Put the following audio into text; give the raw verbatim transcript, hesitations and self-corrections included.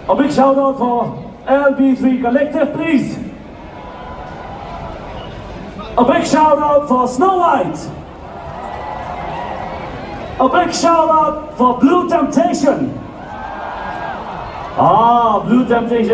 A big shout out for L B three Collective, please. A big shout out for Snow White. A big shout out for Blue Temptation. Ah, Blue Temptation.